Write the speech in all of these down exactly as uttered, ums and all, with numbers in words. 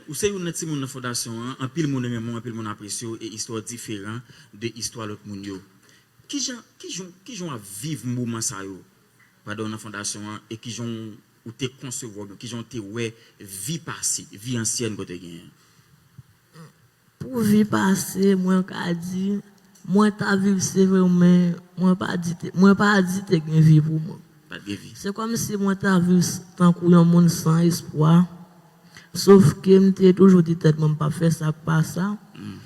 Ou se youn nan timoun nan fondasyon an, anpil moun renmen w, anpil moun apresye w, e istwa w diferan de istwa lòt moun yo. Kijan, kijan, kijan w ap viv moman sa yo pandan w nan fondasyon an, e kijan w te konsevwa, oubyen kijan w te wè vi pase, vi ansyèn ke w te genyen? Pou vi pase, mwen ka di, mwen ta viv se vre, men mwen pa di te, mwen pa di te gen vi pou mwen. Pa t gen vi. Se kòmsi mwen ta viv s- tankou yon moun san espwa. Sof ke m te toujou di tèt mwen m p ap fè sa k pa sa.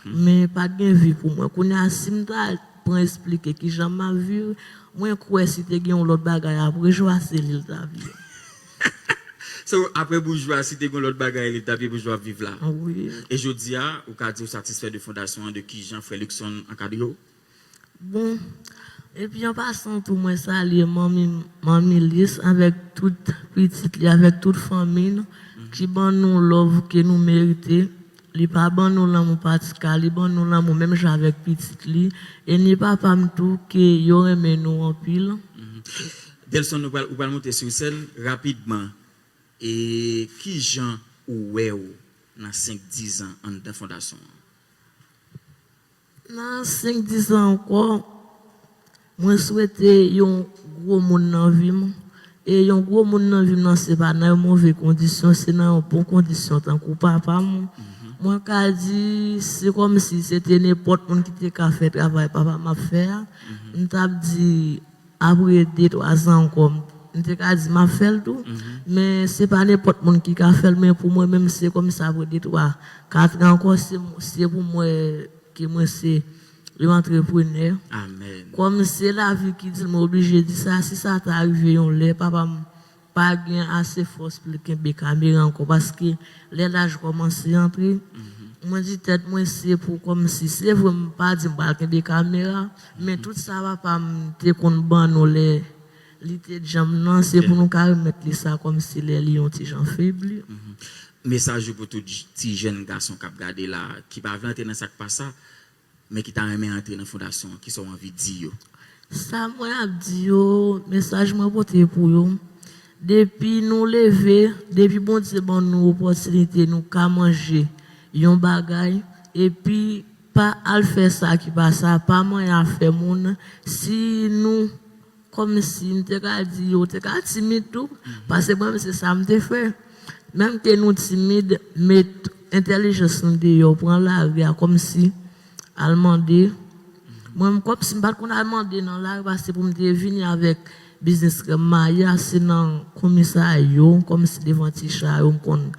Men pa t gen vi pou mwen. Kounye a, si m ta pran esplike kijan m ap viv, mwen kwè si te gen yon lòt bagay apre jwa, se li l t ap ye. So, apre boujwa, si te gen lòt bagay, li t ap ye boujwa ap viv la. Wi. E jodi a, ou ka di ou satisfè de fondasyon an, de kijan frè Luckson ankadre w? Bon, epi an pasan tou, mwen salye manmi, manmi Lis avèk tout pitit li, avèk tout fanmi n, ki ban nou love ke nou merite. Li pa ban nou lanmou patika, li ban nou lanmou menm jan avèk pitit li. E ni papa m tou, ke yo renmen nou anpil. Delson, ou pral, ou pral monte sou sèn rapidman. E kijan ou wè w nan senk, diz an anndan fondasyon an? Nan senk, diz an ankò, mwen swete yon gwo moun nan vi m. E yon gwo moun nan vi m nan, se pa nan yon move kondisyon, se nan yon bon kondisyon tankou papa m. Mwen ka di, se kòmsi se te nenpòt moun ki te ka fè travay papa m ap fè a. M t ap di, apre de, twa zan ankò, m te ka di m ap fè l tou. Men se pa nenpòt moun ki ka fè l, men pou mwen menm, se kòmsi apre de, twa, kat an ankò, se, se pou mwen ke mwen se yon antreprenè. Amèn. Kòm se lavi ki di l, mwen oblije di sa, si sa ta rive yon lè, papa m pa gen ase fòs pou l kenbe kamera ankò, paske lè laj kòmanse antre, mwen di tèt mwen se pou kòmsi, se vre m pa di m pral kenbe kamera, men tout sa papa m te konn ban nou lè li te djanm nan, se pou nou ka remèt li sa kòmsi lè li yon ti jan febli. Mesaj ou pou tout j- ti jèn gason k ap gade la, ki pa vle antre nan sa k pa sa, men ki ta renmen antre nan fondasyon an, kisa w anvi di yo? Sa mwen ap di yo, mesaj mwen pote pou yo, depi nou leve, depi Bondye ban nou opòtinite, nou ka manje yon bagay, epi pa al fè sa ki pa sa, pa manyen afè moun, si nou, kòmsi m te ka di yo, te ka timid tou, paske mwen menm se sa m te fè. Menm ke nou timid, met entèlijans nou deyò, pran lari a kòmsi al mande. Mwen menm kòmsi m pa t konn al mande nan lari, paske pou m te vini avèk biznis krèm mayi a, se nan komisarya yo, kòmsi devan ti cha yo, m konn